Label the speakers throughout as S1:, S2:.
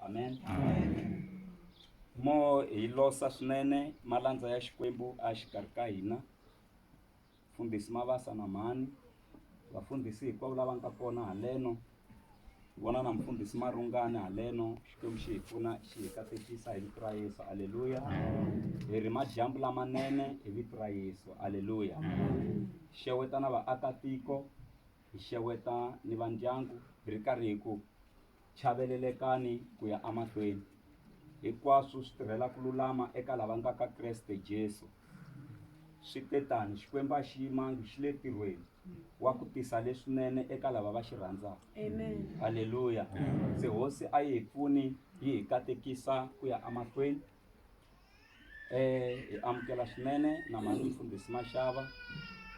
S1: Amen. Mo hi losa swinene malandza ya Xikwembu a xikarhi ka hina. Mfundhisi Mabasa na mhani, vafundhisi hinkwavo lava nga kona haleno, vona na mfundhisi Marungani haleno, Xikwembu xi hi pfuna xi hi katekisa hi vito ra Yesu, aleluya. Hi ri madyambu lamanene hi vito ra Yesu, aleluya. Xeweta na vaakatiko, hi xeweta ni va ndyangu hi ri karhi hi ku chavelelekani ku ya emahlweni. Hinkwaswo swi tirhela ku lulama eka lava nga ka Kreste Jesu. Swi te tani, Xikwembu a xi yimangi, xi le ntirhweni wa ku tisa leswinene eka lava va xi rhandzaka. Aleluya. Se Hosi a yi hi pfuni yi hi katekisa ku ya emahlweni. Hi amukela swinene na mhani mfundhisi Mashava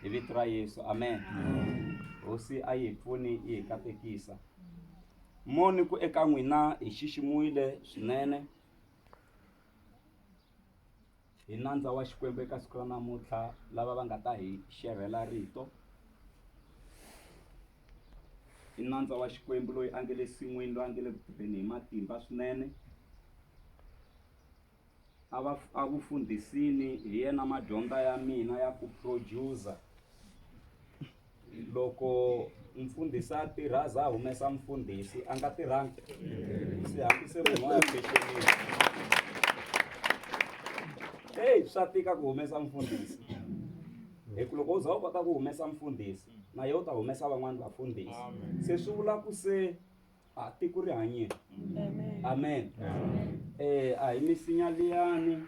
S1: hi vito ra Yesu. Amen. Hosi a yi hi pfuni yi hi katekisa. Mo ni ku eka n'wina hi xiximiwile swinene hi nandza wa Xikwembu eka siku ra namuntlha lava va nga ta hi xerhela rito. I nandza wa Xikwembu loyi a nge le nsin'wini loyi a nge le ku tirheni hi matimba swinene. A va a vufundhisini hi yena madyondza ya mina ya ku producer. Loko mfundhisi a tirha a za a humesa mfundhisi a nga tirhangi se hambi se munhu wa ya pexenini eyi swa tika ku humesa mfundhisi hi ku loko u za u kota ku humesa mfundhisi na yena u ta humesa van'wani vafundhisi se swi vula ku se a tiko ri hanyile amen a hi misinya liyani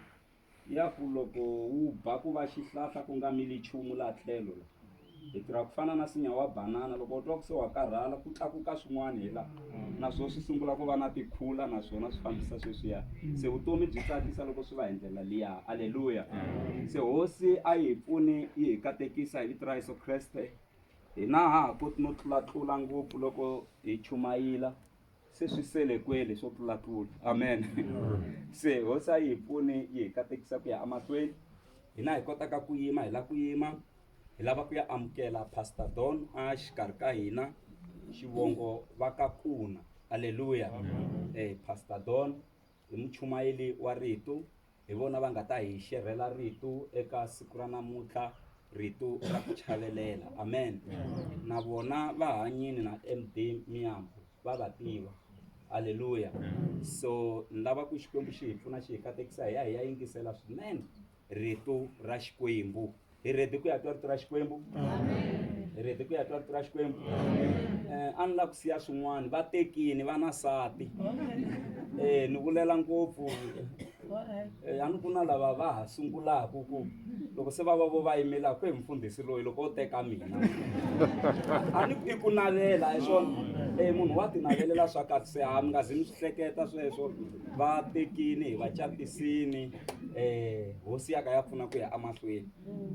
S1: ya ku loko wu ba ku va xihlahla ku nga mili nchumu laha tlhelo la hi tirha ku fana na nsinya wa banana loko u twa ku se wa karhala ku tlakuka swin'wana hi laha naswona swi sungula ku va na tikhula naswona swi fambisa sweswiya se vutomi byi tsakisa loko swi va hi ndlela liya aleluya se hosi a yi hi pfuni yi hi katekisa hi vito ra Yesu Kreste hina ha ha koti no tlulatlula ngopfu loko hi chumayila se swi sele kwele swo tlulatlula amen se hosi a yi hi pfuni yi hi katekisa ku ya emahlweni hina hi kotaka ku yima hi lava ku yima hi lava ku ya amukela pastor Don a xikarhi ka hina xivongo va ka kuna aleluya pastor Don i muchumayeli wa rito hi vona va nga ta hi xerhela rito eka siku ra namuntlha rito ra ku chavelela amen na vona va hanyini na MD Miyambo va va tiva aleluya so ni lava ku Xikwembu xi hi pfuna xi hi katekisa hi ya hi ya yingisela swinene rito ra Xikwembu hi ready ku ya twa rito ra Xikwembu hi ready ku ya twa rito ra Xikwembu a ni la ku siya swin'wana va tekini va na nsati ni vulela ngopfu a ni ku na lava va ha sungulaka ku loko se va va vo va yimela ku hi mfundhisi loyi loko o teka mina a ni i ku navela hi swona munhu wa ti navelela swa kahle se ha mi nga zi mi swi hleketa sweswo va tekini hi va catisini hosi ya ka ya pfuna ku ya emahlweni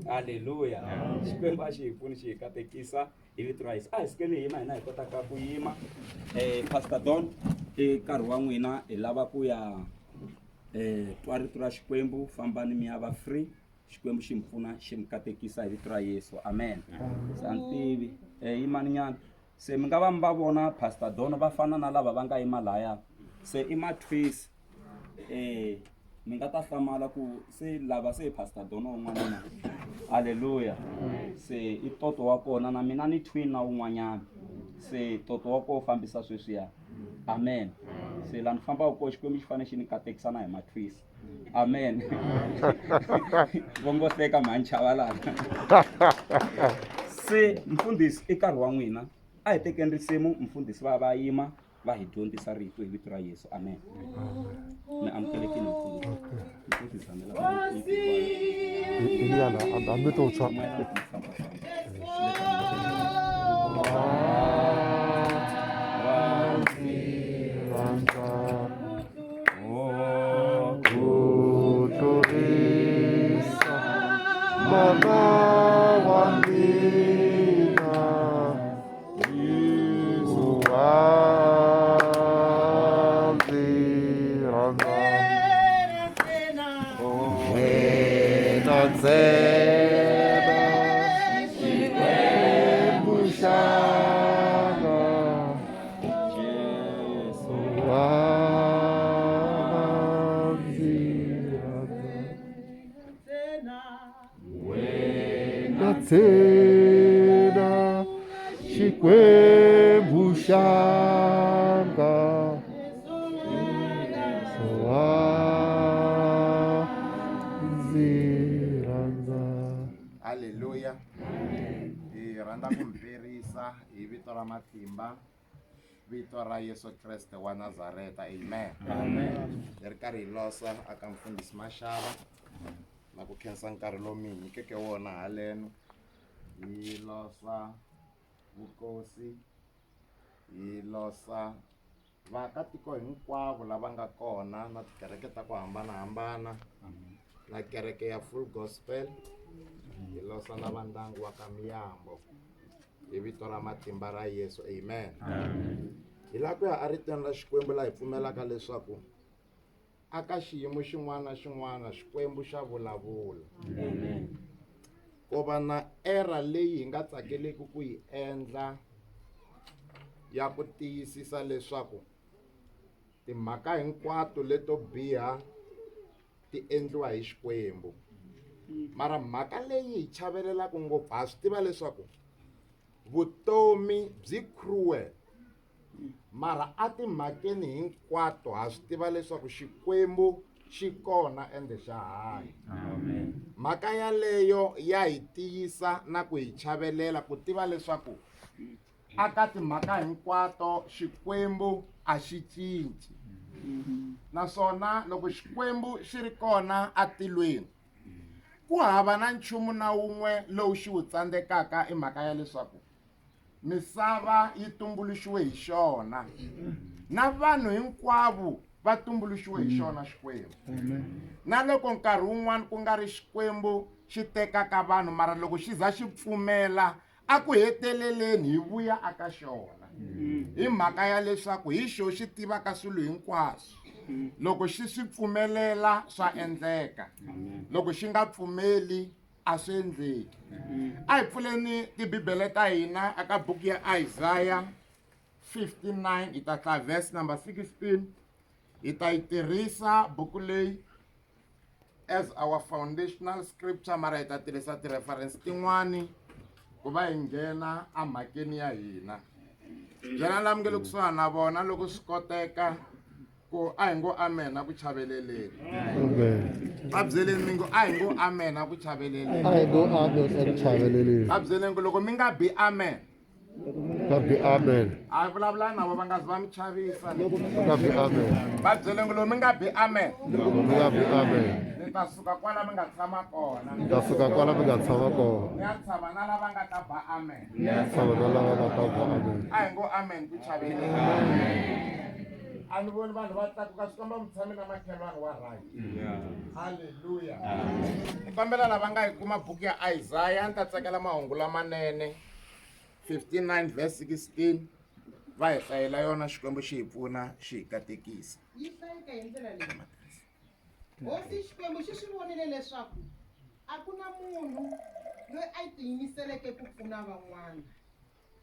S1: aleluya Xikwembu a xi hi pfuni xi hi katekisa hi vito ra Yesu a hi sukeni hi yima hina hi kotaka ku yima pastor Don i nkarhi wa n'wina hi lava ku ya twa rito ra Xikwembu fambani mi ya va free Xikwembu xi mi pfuna xi mi katekisa hi vito ra Yesu amen se a ni tivi yimani nyana se mi nga va mi va vona pastor Don va fana na lava va nga yima laya se i ma-twins mi nga ta hlamala ku se lava se hi pastor Dono un'wana na aleluya se i toto wa kona na mina ni twin na un'wanyana se toto wa kona u fambisa sweswiya amen se laha ni fambaka kona Xikwembu xi fanele xi ni katekisa na hi ma-twins amen vo ngo hleka mhani Chavalala se mfundhisi i nkarhi wa n'wina a hi tekeni risimu mfundhisi va va yima va hi dyondzisa rito hi vito ra Yesu amen mi amukelekile mfundhisi mfundhisi zamela
S2: Iliana, hambi to tshwa. Mana wa mina Yesu wa ndzi rhandza wena ntsena Xikwembu xanga
S1: Jesu
S2: wa ntsena Xikwembu xanga wa ndzi rhandza.
S3: Haleluya. Hi rhandza ku mi perisa hi vito ra matimba vito ra Yesu Kreste wa Nazareta. Amen. Hi ri karhi hi losa aka mfundhisi Mashava na ku khensa nkarhi lowu mi hi nyikeke wona haleno. Hi losa vukosi, hi losa vaakatiko hinkwavo lava nga kona na tikereke ta ku hambanahambana na kereke ya Full Gospel. Hi losa na va ndyangu wa ka Miyambo hi vito ra matimba ra Yesu. Amen. Hi lava ku ya eritweni ra Xikwembu laha hi pfumelaka leswaku aka xiyimo xin'wana na xin'wana Xikwembu xa vulavula. Ko va na era leyi hi nga tsakeleki ku yi endla ya ku tiyisisa leswaku timhaka hinkwato leto biha ti endliwa hi Xikwembu. Mara mhaka leyi hi chavelelaka ngopfu, ha swi tiva leswaku vutomi byi cruel, mara a timhakeni hinkwato ha swi tiva leswaku Xikwembu xi kona ende xa hanya. Mhaka yaleyo ya hi tiyisa na ku hi chavelela ku tiva leswaku aka timhaka hinkwato Xikwembu a xi cinci, naswona loko Xikwembu xi ri kona atilweni ku hava na nchumu na wun'we lowu xi wu tsandzekaka. I mhaka ya leswaku misava yi tumbuluxiwe hi xona na vanhu hinkwavo va tumbuluxiwe hi xona Xikwembu. Na loko nkarhi wun'wani ku nga ri Xikwembu xi tekaka vanhu, mara loko xi za xi pfumela a ku heteleleni hi vuya aka xona, hi mhaka ya leswaku hi xo xi tivaka swilo hinkwaswo. Loko xi swi pfumelela swa endleka, loko xi nga pfumeli a swi endleki. A hi pfuleni tibibele ta hina aka buku ya Isaiah 59, hi ta hlaya verse number 16. Hi ta yi tirhisa buku leyi as our foundational scripture, mara hi ta tirhisa ti-reference tin'wani ku va hi nghena emhakeni ya hina. Byela lava nge le kusuhani na vona loko swi koteka ku a hi ngo amen a ku chaveleleni.
S2: Amen.
S3: Va byeleni mi ngo a hi ngo amen a ku chaveleleni.
S2: A hi ngo amen eku chaveleleni.
S3: Va byeleni ku loko mi nga bi amen,
S2: Ka bi amen.
S3: A vulavula na vo va nga zi va mi chavisa.
S2: Ka bi amen.
S3: Va byeleni ku loko mi nga bi amen,
S2: Loko mi nga bi amen,
S3: ni ta suka kwala mi nga tshama kona,
S2: ni ta suka kwala mi nga tshama kona,
S3: ni ya tshama na lava nga ta ba amen.
S2: Tshama na lava nga ta ba amen.
S3: A hi ngo amen ku chaveleni. A ni voni vanhu va tlakuka, swi komba mi tshame na makhelwani wa right. Halleluya. Ni kombela lava nga yi kuma buku ya Isaya, ni ta tsakela mahungu lamanene 59 verse 16, va hi hlayela yona. Xikwembu xi hi pfuna, xi hi katekisa.
S4: Yi hlayeka hi ndlela leyi: Hosi Xikwembu xi swi vonile leswaku a ku na munhu loyi a tiyimiseleke ku pfuna van'wana.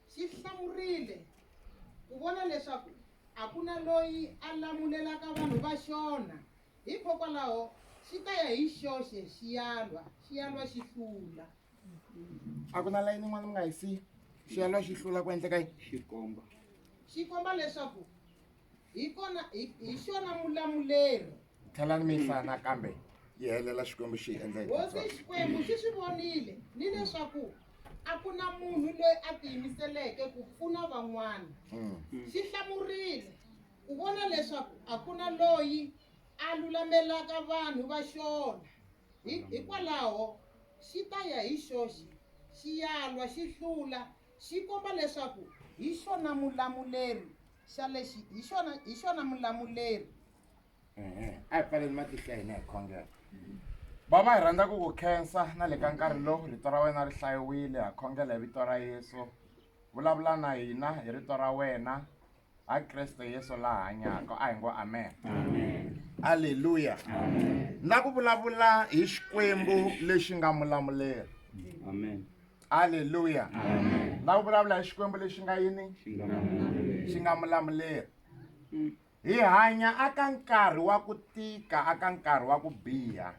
S4: Xi hlamurile ku vona leswaku a ku na loyi a lamulelaka vanhu va xona, hikokwalaho xi ta ya hi xoxe xi ya lwa, xi ya lwa xi hlula.
S3: A ku na layini yin'wana mi nga yi siya? Xi ya lwa xi hlula, ku endleka yini?
S1: Xi komba.
S4: Xi komba leswaku hi kona hi xona mulamuleri.
S3: Tlhelani mi yi hlaya nakambe yi helela. Xikwembu xi hi endla hi
S4: Hosi
S3: tintswalo.
S4: Xikwembu xi swi vonile ni leswaku a ku na munhu loyi a tiyimiseleke ku pfuna van'wana. Xi hlamurile ku vona leswaku a ku na loyi a lulamelaka vanhu va xona, hikwalaho xi ta ya hi xoxe xi ya lwa xi hlula, xi komba leswaku hi xona mulamuleri xa lexi, hi xona mulamuleri.
S3: Ehe, a hi pfaleni matihlo ya hina hi khongela. Bava, hi rhandza ku ku khensa na le ka nkarhi lowu rito ra wena ri hlayiwile. Ha khongela hi vito ra Yesu, vulavula na hina hi rito ra wena ha Kreste Yesu laha hanyaka. A hi ngo amen. Halleluya. Na ku vulavula hi Xikwembu lexi nga mulamuleri.
S1: Amen.
S3: Halleluya. Na ku vulavula hi Xikwembu lexi nga yini?
S1: Xi nga mulamuleri.
S3: Xi nga mulamuleri. Hi hanya aka nkarhi wa ku tika, aka nkarhi wa ku biha.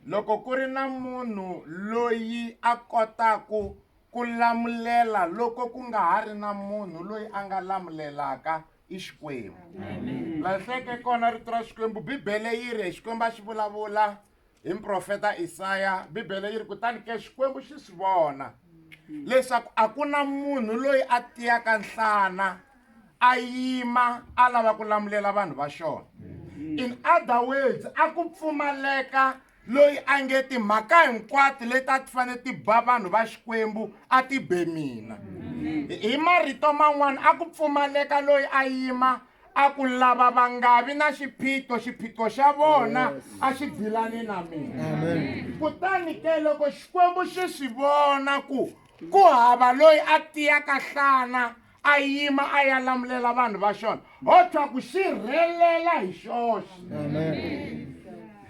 S3: Loko ku ri na munhu loyi a kotaku ku lamulela loko ku nga ha ri na munhu loyi a nga lamulelaka i Xikwembu. Lahleke kona rito ra Xikwembu Bibele yi ri Xikwembu a xi vulavula hi muprofeta Isaya Bibele yi ri kutani ke Xikwembu xi swi vona leswaku a ku na munhu loyi a tiyaka nhlana a yima a lava ku lamulela vanhu va xona in other words a ku pfumaleka loyi a nge timhaka hinkwato leti a ti fanele ti ba vanhu va xikwembu a ti be mina hi marito man'wana a ku pfumaleka loyi a yima a ku lava va nga vi na xiphiqo xiphiqo xa vona a xi dilani na mina kutani ke loko xikwembu xi swi vona ku ku hava loyi a tiyaka nhlana a yima a ya lamulela vanhu va xona ho twa ku xi rhelela hi xoxe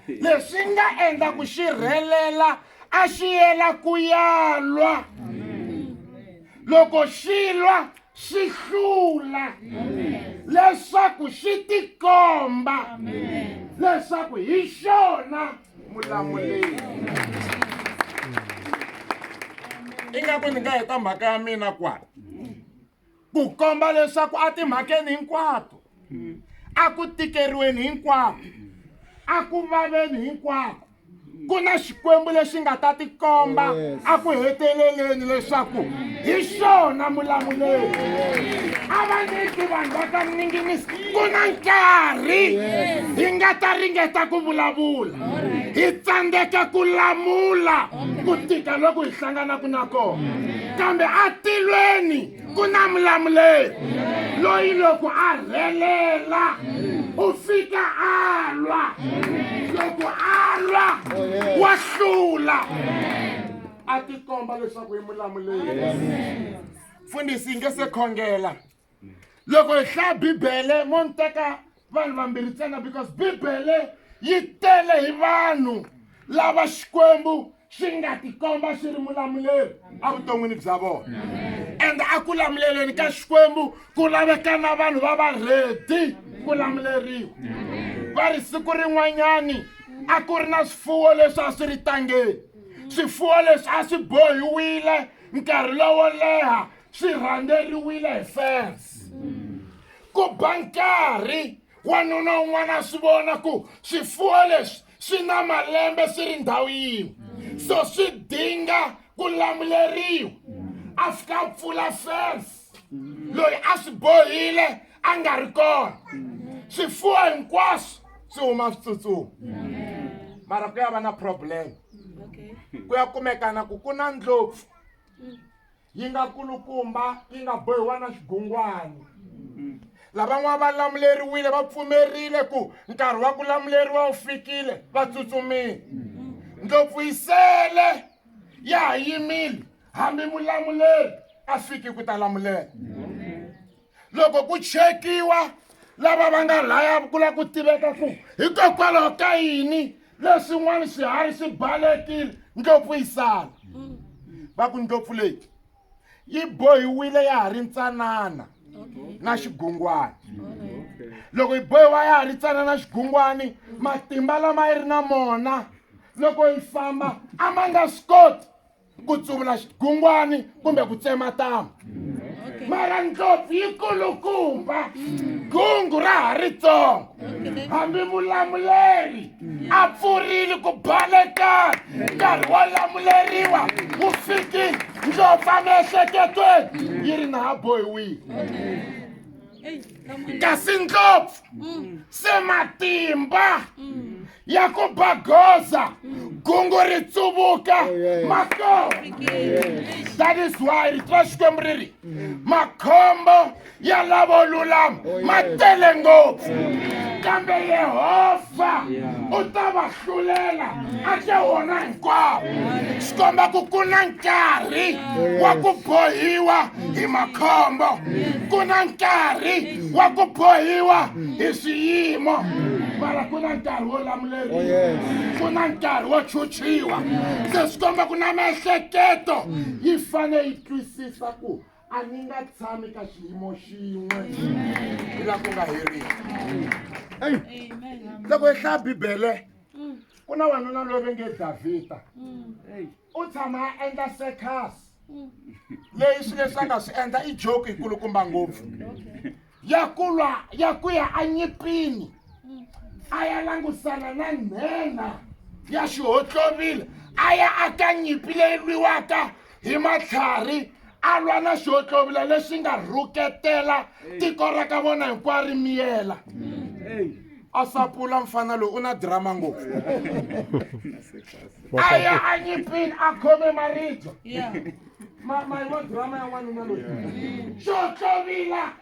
S3: leswi nga endla ku xi rhelela a xi yela ku ya lwa loko xi lwa xi hlula leswaku xi tikomba leswaku hi xona mulamuleri ingaku ni nga heta mhaka ya mina kwala ku komba leswaku a timhakeni hinkwato a ku tikeriweni hinkwako a ku vaveni hinkwako ku na xikwembu lexi nga ta tikomba a ku heteleleni leswaku hi xona mulamuleri a va nyiki vanhu va ka ninginisi ku na nkarhi hi nga ta ringeta ku vulavula hi tsandzeka ku lamula ku tika loko hi hlanganaka na kona kambe atilweni ku na mulamuleri loyi loko a rhelela u fika a lwa loko a lwa wa hlula a tikomba leswaku i mulamuleri mfundhisi yi nge se khongela loko hi hlaya bibele mo ni teka vanhu vambirhi ntsena because bibele yi tele hi vanhu lava xikwembu xi nga tikomba xi ri mulamuleri evuton'wini bya vona ende a ku lamuleleni ka xikwembu ku laveka na vanhu va va redi ku lamuleriwa va ri siku rin'wanyani a ku ri na swifuwo leswi a swi ri tangeni swifuwo leswi a swi bohiwile nkarhi lowo leha swi rhandzeriwile hi fence ku ba nkarhi wanuna un'wana a swi vona ku swifuwo leswi swi na malembe swi ri ndhawu yin'we so swi dinga ku lamuleriwa a fika a pfula fence loyi a swi bohile a nga ri kona swifuwo hinkwaswo swi huma swi tsutsuma mara ku ya va na problem ku ya kumekana ku ku na ndlopfu yi nga kulukumba yi nga bohiwa na xigungwani lavan'wana va lamuleriwile va pfumerile ku nkarhi wa ku lamuleriwa wu fikile va tsutsumile ndlopfu yi sele ya ha yimile hambi mulamuleri a fiki ku ta lamulela loko ku chekiwa lava va nga laya ku lava ku tiveka ku hikokwalaho ka yini leswin'wana swiharhi swi balekile ndlopfu yi sala va ku ndlopfu leyi yi bohiwile ya ha ri ntsanana na xigungwani loko yi bohiwa ya ha ri tsanana na xigungwani matimba lama yi ri na mona loko yi famba a ma nga swi koti ku tsuvula xigungwani kumbe ku tsema tama mara ndlopfu yi kulukumba gungu ra ha ri tsongo hambi mulamuleri a pfurile ku baleka nkarhi wo lamuleriwa wu fikile ndlopfu emiehleketweni yi ri na ha bohiwile kasi ndlopfu se matimba ya ku ba goza gungu ri tsuvuka makoho that is why rito ra xikwembu ri ri makhombo ya lavo lulama ma tele ngopfu kambe yehovha u ta va hlulela a ke wona hinkwawo swi komba ku ku na nkarhi wa ku bohiwa hi makhombo ku na nkarhi wa ku bohiwa hi swiyimo mara ku na nkarhi wo lamuleriwa oh, ku na nkarhi wo chuchiwa se swi komba ku na miehleketo yi fanele yi twisisa ku a ni nga tshami ka xiyimo xin'we hi la ku nga heriki loko hi hlaya bibele. Ku na wanuna loyi va nge Davhida. U tshama a endla circus. Leyi swilo leswi a nga swi endla i joke yi kulukumba ngopfu. Ya ku lwa ya ku ya enyimpini a ya langusana na nhenha ya xihohlovile a ya aka nyimpi leyi lwiwaka hi matlhari a lwa na xihohlovila lexi nga rhuketela tiko ra ka vona hinkwaro ri miyela a sapula mfana loyi u na drama ngopfu a ya enyimpini a khome maribye ma yi vo drama ya n'wanuna loyi xihohlovila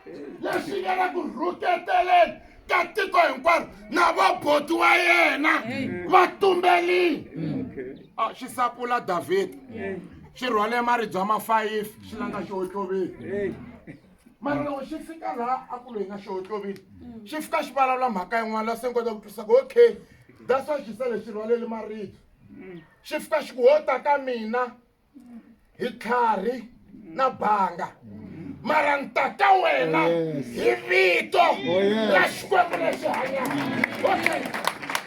S3: lexi nga le ku rhuketeleni ka tiko hinkwaro na vaboti wa yena va tumbelile ah, xi sapula davhida xi rhwale maribye ma fayifi xi landza xihohlovile mara loko xi fika laha a ku loyi nga xihohlovile xi fika xi vulavula mhaka yin'wana la se ni kota ku twisa ku okay that's why xi sale xi rhwalele maribye xi fika xi ku ho ta ka mina hi tlhari na banga mara ni ta ka wena hi vito
S2: Oh, yes.
S3: ra xikwembu lexi hanyaka okay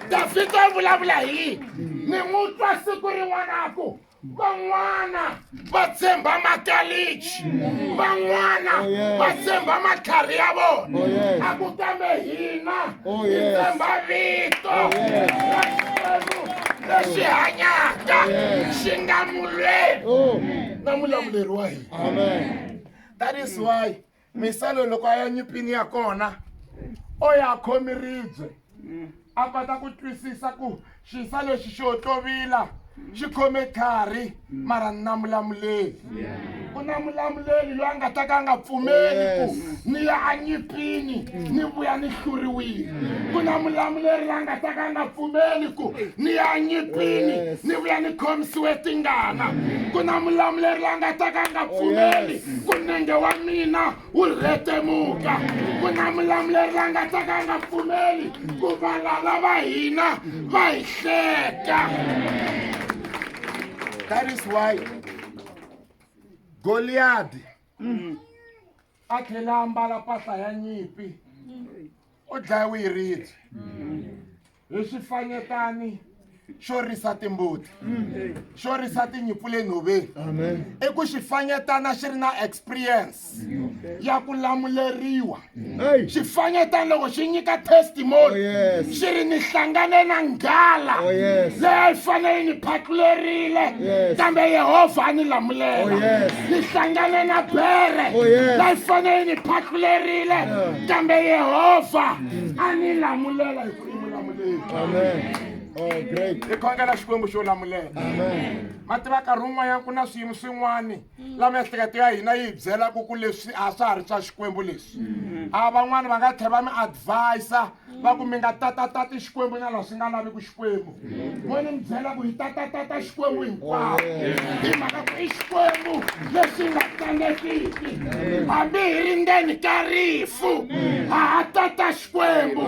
S3: davhida u vulavula hi yini ni n'wi twa siku rin'wana a ku van'wana va tshemba makalichi van'wana
S2: Oh, yes.
S3: va tshemba matlhari ya vona
S2: Oh, yes.
S3: a ku kambe hina
S2: Oh,
S3: hi
S2: yes.
S3: tshemba vito
S2: Oh, yes.
S3: ra xikwembu lexi hanyaka xi nga mulweri
S2: Oh,
S3: na mulamuleri wa hina
S2: amen.
S3: that is why misalo loko a ya nyipini ya kona o ya khomi ribye a kota ku twisisa ku xisa lexi xo tlovila xi khome tlhari mara ni na mulamuleri ku na mulamuleli loyi a nga ta ka a nga pfumeli ku ni ya anyipini ni vuya ni hluriwile ku na mulamuleri loyi a nga ta ka a nga pfumeli ku ni ya anyipini ni vuya ni khomisiwe tingana ku na mulamuleri loyi a nga ta ka a nga pfumeli ku nenge wa mina wu rhetemuka ku na mulamuleri loyi a nga ta ka a nga pfumeli ku valala va hina va hi hleka that is why goliyadi a tlhela a ambala mpahla ya nyimpi u dlayiwe hi ribye hi xifanyetani xo risa timbuti xo risa tinyimpfu le nhoveni
S2: Amen.
S3: i ku xifanyetana xi ri na experience ya ku lamuleriwa
S2: Hey.
S3: xifanyetana loko xi nyika testimony
S2: Oh, yes.
S3: xi ri ni hlangane na nghala
S2: Oh, yes.
S3: leyi a yi fanele ni phakulurile
S2: Yes.
S3: kambe yehovha a ni lamulela
S2: Oh, yes.
S3: ni hlangane na bere
S2: Oh, yes.
S3: leyi fanele ni phakululerile
S2: Yeah.
S3: kambe yehovha a ni lamulela hi ku i mulamuleri
S2: Amen. Oh, great.
S3: hi khongela xikwembu xo lamulela
S2: Amen.
S3: ma tiva nkarhi wun'wanyana ku na swiyimo swin'wani la miehleketo ya hina yi hi byelaka ku leswi a swa ha ri swa xikwembu leswi a van'wani va nga tlhela va mi advisa va ku mi nga tatatati xikwembu na laha swi nga lavi ku xikwembu mo ni mi byela ku hi tatatata xikwembu hinkwako hi mhaka ku i xikwembu lexi nga tsanekiki hambi hi ri ndzeni ka rifu ha ha tata xikwembu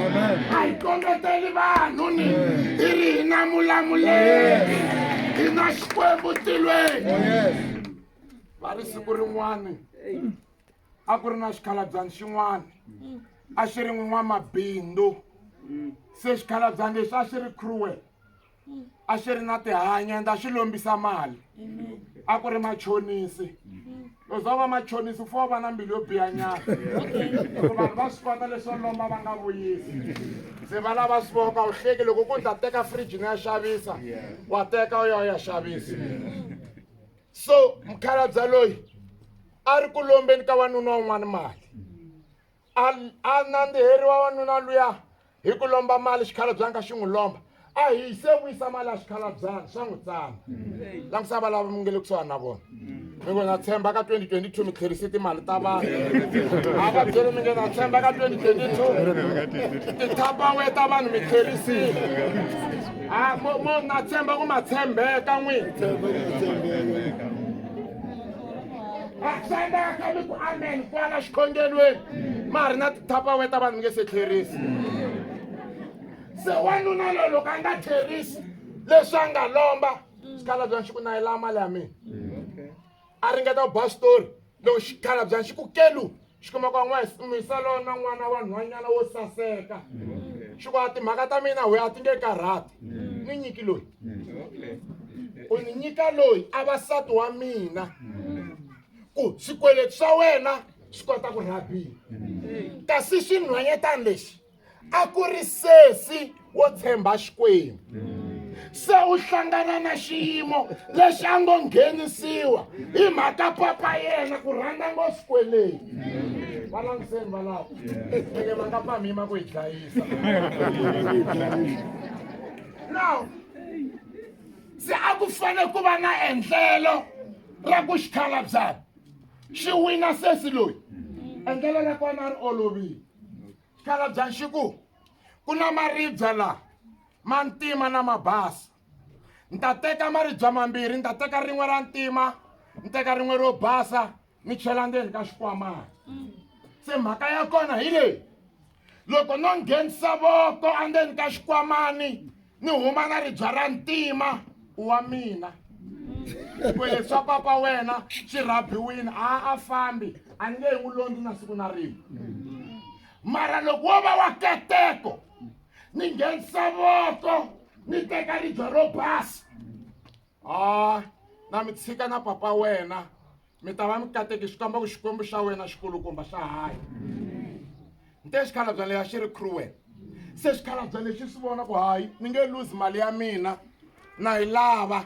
S3: a hi kombeteli vanhu ni hi ri hi na mulamuleri hi na xikwembu tilweni
S2: Oh, yes.
S3: va ri siku rin'wana a ku ri na xikhalabyani xin'wana a xi ri n'wamabindzu se xikhalabyani lexi a xi ri cruel a xi ri na tihanyi ende a xi lombisa mali a ku ri machonisi loko za va machonisi u fanele u va na mbilu yo biha nyana hikuva vanhu va swi kota leswo lomba va nga vuyisi se va lava swi voka u hleki loko ku ni ta teka fridge ni ya xavisa wa teka u ya u ya xavisa so mukhalabye loyi a ri ku lombeni ka wanuna un'wana mali a a nandziheriwa wanuna luya hi ku lomba mali xikhalabyana ka xi n'wi lomba a hi se vuyisa mali ya xikhalabyana swa n'wi tsana langutisa va lava mi nge le kusuhani na vona mi ngo na tshemba ka 2022 mi tlherise timali ta vanhu a va byele mi nge na tshemba ka 2022 tithapawe ta vanhu mi tlherisile a mo mo na tshemba ku ma tshembeka n'wina swi endleka kha mi ku amen kwala xikhongelweni ma ri na tithapawe ta vanhu mi nge se tlherisi se wanuna loyi loko a nga tlherisi leswi a nga lomba xikhalabyana xi ku na yi lava mali ya mina a ringeta ku ba xitori loko xikhalabyana xi ku kelu xi kuma ku misa lowo na n'wana wa nhwanyana wo saseka xi ku a timhaka ta mina we a ti nge karhati. Ni nyiki loyi u ni nyika loyi a va nsati wa mina ku swikweleti swa wena swi kota ku rhabiwa kasi xinhwanyetana lexi a ku ri sesi wo tshemba Xikwembu se u hlangana na xiyimo lexi a ngo nghenisiwa hi mhaka papa yena ku rhandza ngo swikweleti va langiseni va lava eke va nga pamima ku hi dlayisa now se a ku fanele ku va na endlelo ra ku xikhalabyanyi xi wina sesi loyi endlelo ra kona a ri olovile xikhalabyanyi xi ku ku na maribye laha ma ntima na mabasa ni ta teka maribye mambirhi ni ta teka rin'we ra ntima ni teka rin'we ro basa ni chela ndzeni ka xikwamana se mhaka ya kona hi leyi loko no nghenisa voko endzeni ka xikwamani ni huma na ribya ra ntima wa mina xikweleti swa papa wena xi rhabiwini a a fambi a ni nge yi n'wi londzi na siku na rin'we mara loko wo va wa kateko ni nghenisa voko ni teka ribye ro basa a na mi tshika na papa wena mi ta va mi kateki swi komba ku xikwembu xa wena xikulukumba xa hanya ni te xikhalabya leyi a xi ri cruel se xikhalabya lexi swi vona ku hayi ni nge luzi mali ya mina na yi lava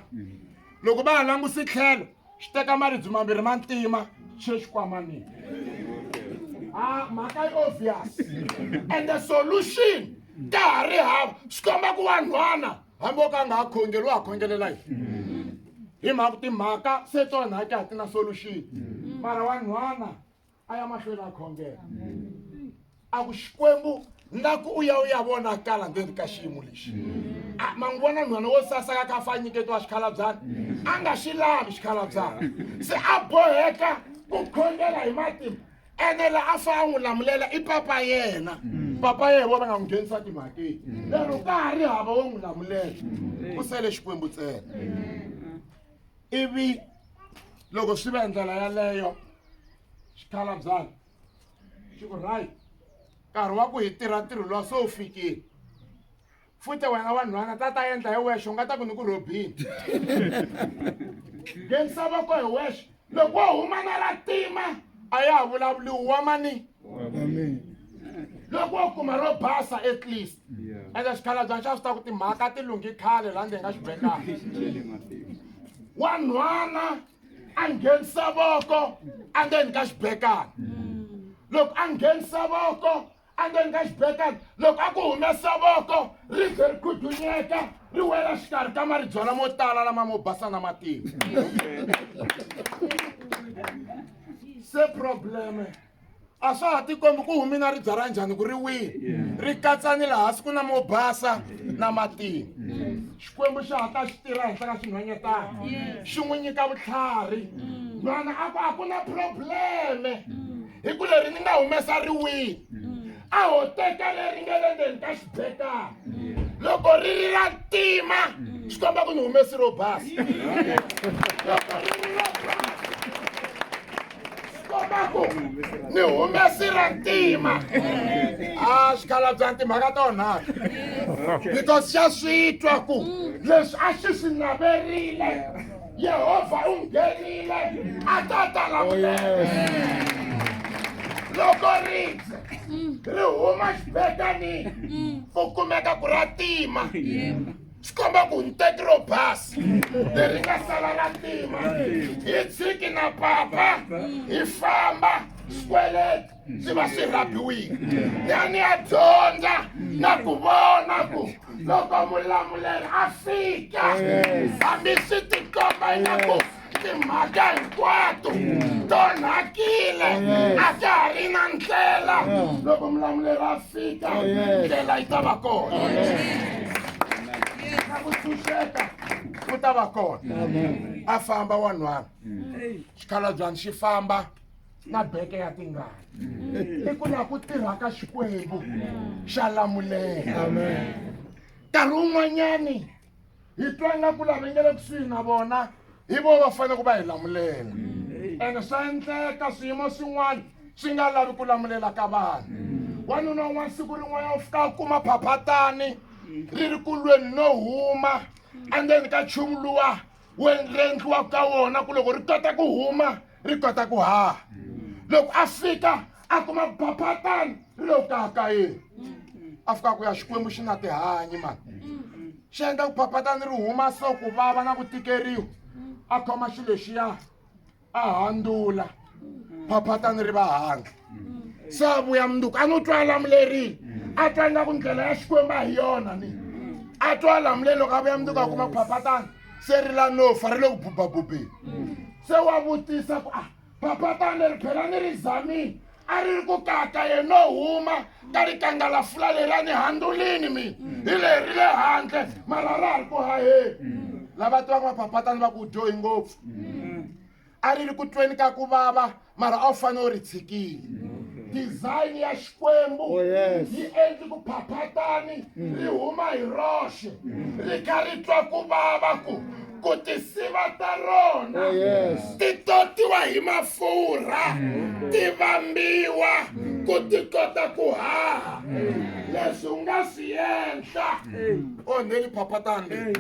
S3: loko va ha langusi tlhelo xi teka maribye mambirhi ma ntima xi xikwamanini a mhaka yi obvious and the solution ka ha ri hava swi komba ku vanhwana hambi wo ka nga ha khongeli wa ha khongelela yini hi mhaka timhaka se to onhaka a ti na solution mara wanhwana a ya mahlweni a khongela a ku xikwembu na ku u ya u ya vonakala ndzeni ka xiyimo lexi A, ma n'wi vona nhwana wo sasaka ka fa nyiketiwa xikhalabyana a nga xi lavi xikhalabyana se a boheka ku khongela hi matimba ene la a fa a n'wi lamulela i papa yena papa yena vo va nga n'wi nghenisa timhakeni lero ka ha ri hava wo n'wi lamulela ku sele xikwembu ntsena ivi loko swi va hi ndlela yaleyo xikhalabyana xi ku right nkarhi wa ku hi tirha ntirho luwa se wu fikile futhi wena wanhwana ta ta endla hi wexe u nga ta ku ni ku rhobini nghenisa voko hi wexe loko wo huma na ra tima a ya ha vulavuliwi wa mani loko wo kuma ro basa at least ende xikhalabyanyi xa swi ta ku timhaka ti lunghi khale laha ndzeni ka xibekana wanhwana a nghenisa voko endzeni ka xibekana loko a nghenisa voko endzeni ka xibekana loko a ku humesa voko ribye ri khudunyeka ri wela xikarhi ka maribye lamo tala lama mo basa na matima se probleme a swa ha tikombi ku humi na ribye ra njhani ku ri wihi ri katsa ni laha hansi ku na mo basa na matima xikwembu xa ha ta xi tirha henhla ka xinhwanyetana xi n'wi nyika vutlhari nhwana a ku a ku na probleme hi ku leri ni nga humesa ri wihi a ho teka leri nga le ndzeni ka xibekana loko ri ri ra ntima swi komba ku ni humesi ro basa loko ri ri ro basa komba ku ni humesi ra ntima a xikhalabya timhaka ta onhaka because xa swi twa ku leswi a xi swi naverile yehovha u nghenile a ta ta lamulela loko ribye ri huma xibekanini ku kumeka ku ra tima swi komba ku ni teki ro basa leri nga sala ra ntima hi tshiki na papa hi famba swikweleti swi va swi rhabiwile ya ni ya dyondza na ku vona ku loko mulamuleri a fika hambi swi tikomba ingaku timhaka hinkwato to onhakile a ka ha ri na ndlela loko mulamuleri a fika ndlela yi ta va kona na ku tshunxeka ku ta va kona a famba wanhwana xikhalabyani xi famba na beke ya tingana i ku laha ku tirha ka xikwembu xa lamulela nkarhi wun'wanyani hi twa ingaku lava nge le kusuhi na vona hi vo va fanele ku va hi lamulela ene swa endleka swiyimo swin'wana swi nga lavi ku lamulela ka vanhu wanuna un'wana siku rin'wana u fika a kuma phaphatani Ri ri ku lweni no huma endzeni ka nchumu luwa wu ri endliwaka ka wona ku loko ri kota ku huma ri kota ku haha. Loko a fika a kuma phaphatani ri lo kahakayeni. A fika ku ya Xikwembu xi na tihanyi mani. Xi endla ku phaphatani ri huma so ku vava na ku tikeriwa. A khoma xilo lexiya a handzula phaphatani ri va handle. Se a vuya mundzuku a no twa a lamulerile. A twa ingaku ndlela ya Xikwembu a hi yona ni. A twa a lamulerile loko a vuya mundzuku a kuma phaphatani se ri la no fa ri le ku bubabubeni. Se wa vutisa ku a phaphatani leri phela ni ri zamile a ri ri ku kaka ye no huma ka rikangalafula leri a ni handzulini mina hi leri ri le handle mara ra ha ri ku haheni. Lava tivaka maphaphatani va ku dyohi ngopfu. A ri ri ku tweni ka ku vava mara a wu fanele u ri tshikile. Design ya Xikwembu
S2: Oh, yes.
S3: yi endli ku phaphatani ri huma hi roxe ri kha ri twa ku vava ku ku tisiva ta rona
S2: Oh, yes.
S3: ti totiwa hi mafurha ti vambiwa ku ti kota ku haha. Leswi u nga swi endla onheli phaphatani leri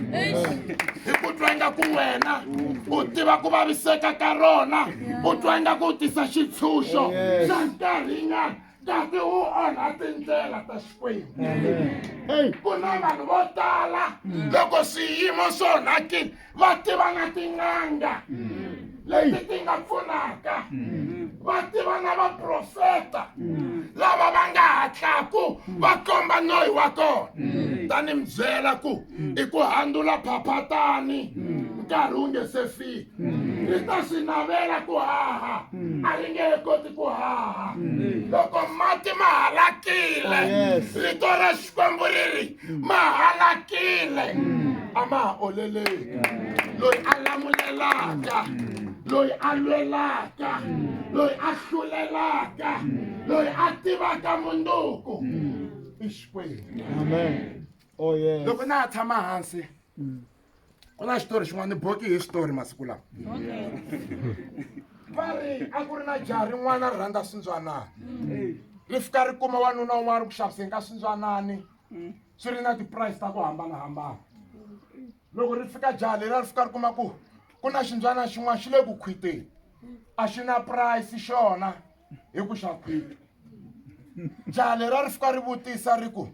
S3: hi ku twa ingaku wena u tiva ku vaviseka ka rona, u twa ingaku u tisa xitshunxo
S2: Yes.
S3: xa nkarhinyana kasi u onha tindlela ta Xikwembu.
S2: Hey.
S3: Ku na vanhu vo tala loko swiyimo swi onhakile va tiva na tin'anga leti ti nga pfunaka, va tiva na vaprofeta lava va nga hatlaku va komba noyi wa kona. Ta ni mi byela ku i ku handzula phaphatani nkarhi wu nge se fika. Ri ta swi navela ku haha, a ri nge he koti ku haha. Loko mati ma halakile,
S2: Oh, yes.
S3: rito ra Xikwembu ri ri ma halakile, a ma ha oleleki. Loyi a lamulelaka, loyi a lwelaka, loyi a hlulelaka, loyi a tivaka mundzuku i Xikwembu.
S2: Amen. Oh yes.
S3: Loko na ha tshama hansi ku na xitori xin'wana ni boki hi xitori masiku lawa. Va ri a ku ri na jaha rin'wana ri rhandza swindzwanani. Ri fika ri kuma wanuna un'wana ri ku xaviseni ka swindzwanani swi ri na ti-price ta ku hambanahambana. Loko ri fika jaha leri ri fika ri kuma ku ku na xindzwana xin'wana xi le ku khwiteni, a xi na price xona hi ku xa khwita. Jaha leri ri fika ri vutisa ri ku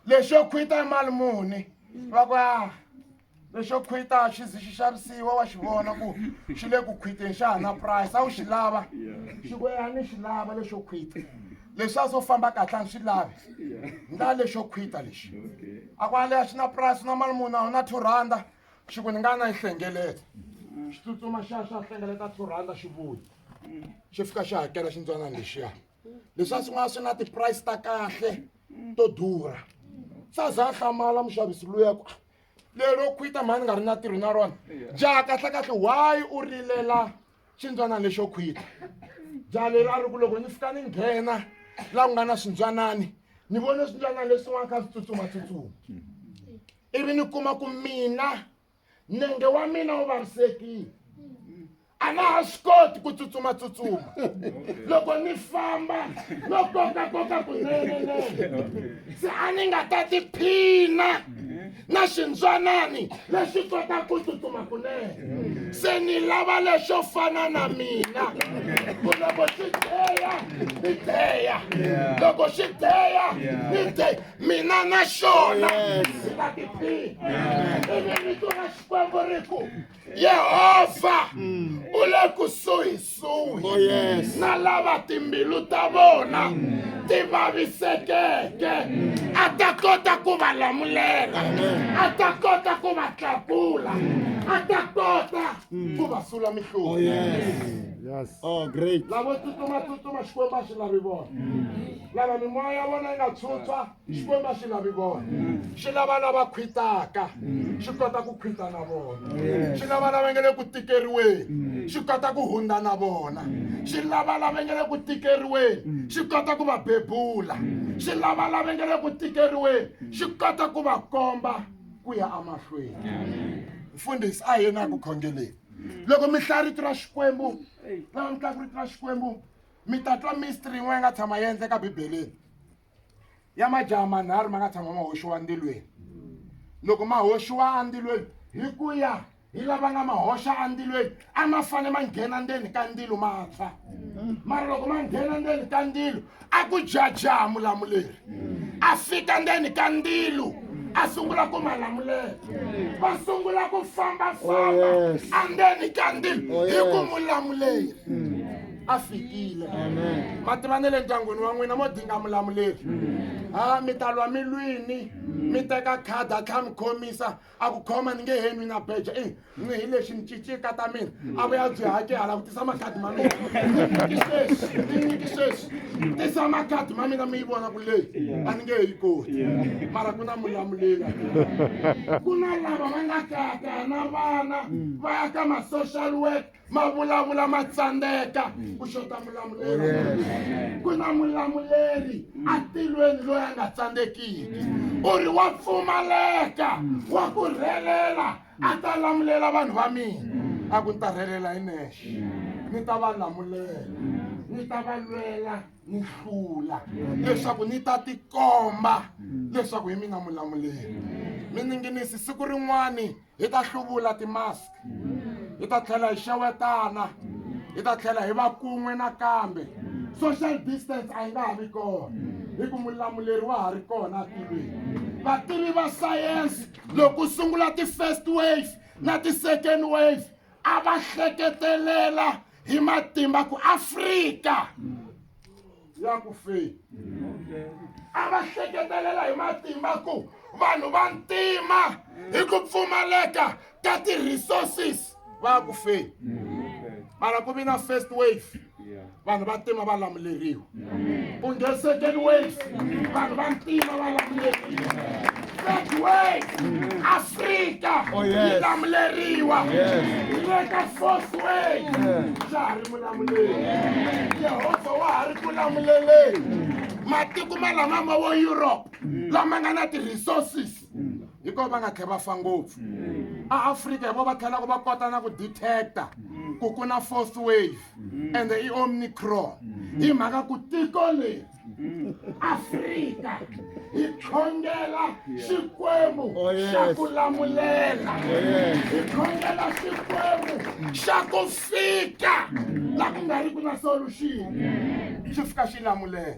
S3: lexo khwita i mali muni? Va ku a lexo khwita xi zi xi xavisiwa, wa xi vona ku xi le ku khwiteni xa ha na price, a wu xi lava? Xi ku ya ni xi lava lexo khwita, leswi a swo famba kahle a ni swi lavi, ndla lexo khwita lexi. A ku a xi na price na mali muni? A wu na 2 randa. Xi ku ni nga na yi hlengeleta. Xi tsutsuma xa xa hlengeleta 2 randa xi vuya xi fika xi hakela xindzwanani lexiya. Leswi a swin'wana swi na ti-price ta kahle to durha. Se a za a hlamala muxavisi luya ku lero khwita mhani nga ri na ntirho na rona. Jaha kahle kahle why u rilela xindzwanani lexo khwita? Jaha leri a ri ku loko ni fika ni nghena laha ku nga na swindzwanani ni vone swindzwanani leswin'wana kha swi tsutsumatsutsuma, ivi ni kuma ku mina nenge wa mina wu vavisekile, a na ha swi koti ku tsutsumatsutsuma. Loko ni famba no kokakoka kunene, se a ni nga ta tiphina na xindzwanani lexi kotaka ku tsutsuma kunene. Se ni lava lexo fana na mina ku loko xi deya ni deya, loko xi deya ni deya, mina na xona hi ta tiphina. Ivi rito ra Xikwembu ri ku Yehovha u le kusuhisuhi
S2: Oh, yes.
S3: na lava timbilu ta vona ti vavisekeke, a ta kota ku va lamulela, a ta kota ku va tlakula, a ta kota ku va sula
S2: Oh
S3: mihloti.
S2: yes. Yes. Oh great.
S3: Lavo tsutsuma tsutsuma Xikwembu a xi lavi vona. Lava mimoya ya vona yi nga tshutshwa Xikwembu a xi lavi vona. Xi lava lava khwitaka, xi kota ku khwita na vona. Xi lava lava nga le ku tikeriweni, xi kota ku hundza na vona. Xi lava lava nga le ku tikeriweni, xi kota ku va bebula. Xi lava lava nga le ku tikeriweni, xi kota ku va komba ku ya emahlweni. Mfundhisi a yena ku khongeleni. Loko mi hlaya rito ra Xikwembu, lava mi tlaka rito ra Xikwembu, mi ta twa mystery yin'wana yi nga tshama yi endleka Bibeleni ya majaha manharhu ma nga tshama ma hoxiwa ndzilweni. Loko ma hoxiwa endzilweni hi ku ya hi lava nga ma hoxa endzilweni a ma fane ma nghena ndzeni ka ndzilo ma tshwa mara loko ma nghena ndzeni ka ndzilo a ku jajaha mulamuleri a fika ndzeni ka ndzilo a sungula ku ma lamulela va sungula ku fambafamba
S2: Oh, yes.
S3: endzeni ka ndzilo
S2: Oh,
S3: hi ku
S2: yes.
S3: mulamuleri a fikile ma tiva ne le ndyangwini wa n'wina mo dinga mulamuleri ha mi ta lwa mi lwini mi teka khadi a tlha mi khomisa a ku khoma ni nge he nwi na beja i ni hi lexi ni cincika ta mina a vuya byi hake hala ku tisa makhadi ma mina ni nyiki sweswi ni nyiki sweswi tisa makhadi ma mina mi yi vona ku leyi a ni nge he yi koti mara ku na mulamuleri ku na lava va nga kayakaya na vana va ya ka ma-social work ma vulavula ma tsandzeka ku xota mulamuleri ku na mulamuleri atilweni loyi a nga tsandzekiki u ri wa pfumaleka wa ku rhelela a ta lamulela vanhu va mina a ku ni ta rhelela hi nexe ni ta va lamulela ni ta va lwela ni hlula leswaku ni ta tikomba leswaku hi mina mulamuleri mininginisi siku rin'wani hi ta hluvula timask hi ta tlhela hi xewetana hi ta tlhela hi va kun'we nakambe social distance a yi nga ha vi kona hi ku mulamuleri wa ha ri kona atilweni vativi va sayense loko ku sungula ti-first wave na ti-second wave a va hleketelela hi matimba ku afrika ya ku feni a va hleketelela hi matimba ku vanhu va ntima hi ku pfumaleka ka ti-resources va ku feni mara ku vi na first wave vanhu va ntima va lamuleriwa ku nge second wave vanhu va ntima va lamuleriwa third wave afrika
S2: Oh, yes.
S3: yi lamuleriwa
S2: Yes.
S3: hi le ka fourth wave xa ha ri mulamuleri yehovha wa ha ri ku lamuleleni matiko ma lama ma vo europe lama nga na ti-resources hikuva va nga tlhe va fa ngopfu a afrika hi vo va tlhelaka va kota na ku detecta ku ku na fourth wave ende i omicron hi mhaka ku tiko leri afrika hi khongela xikwembu
S2: Oh, yes.
S3: xa ku lamulela
S2: Oh, yes.
S3: hi khongela xikwembu xa ku fika la ku nga ri ku na solution xi fika xi lamulela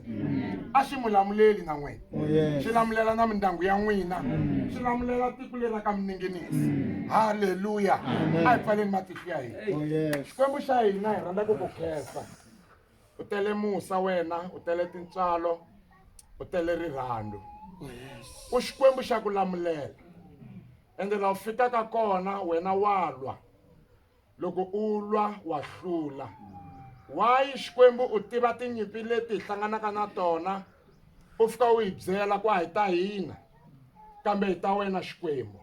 S3: a xi mu lamuleli na n'wina
S2: Oh, yes.
S3: xi lamulela na mindyangu ya n'wina xi lamulela tiko leri ra ka mininginisi halleluya a hi pfaleni matihlo ya hina
S2: Oh, yes.
S3: xikwembu xa hina hi rhandza ku ku khensa u tele musa wena u tele tintswalo u tele rirhandzu u xikwembu xa ku lamulela ende laha u fikaka kona wena wa lwa loko u lwa wa hlula wayi xikwembu u tiva tinyimpi leti hi hlanganaka na tona u fika u hi byela ku a hi ta hina kambe hi ta wena xikwembu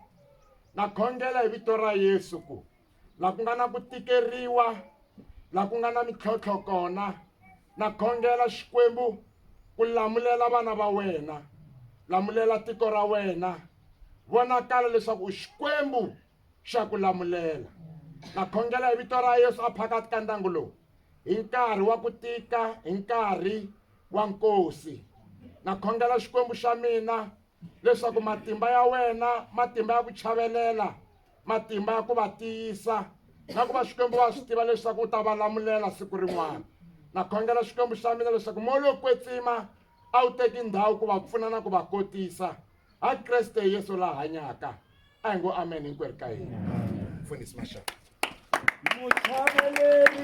S3: na khongela hi vito ra yesu ku la ku nga na ku tikeriwa la ku nga na mintlhontlho kona na khongela xikwembu ku lamulela vana va wena lamulela tiko ra wena vonakala leswaku u xikwembu xa ku lamulela na khongela hi vito ra yesu a phakati ka ndyangu lowu hi nkarhi wa ku tika hi nkarhi wa nkosi na khongela xikwembu xa mina leswaku matimba ya wena matimba ya ku chavelela matimba ya ku va tiyisa na ku va xikwembu va swi tiva leswaku u ta va lamulela siku rin'wana na khongela xikwembu xa mina leswaku moya lowo kwetsima a wu teki ndhawu ku va pfuna na ku va kotisa ha kreste yesu la hanyaka a hi ngo amen hinkwerhu ka hina mfundhisi maxaka
S1: Muchaveleri.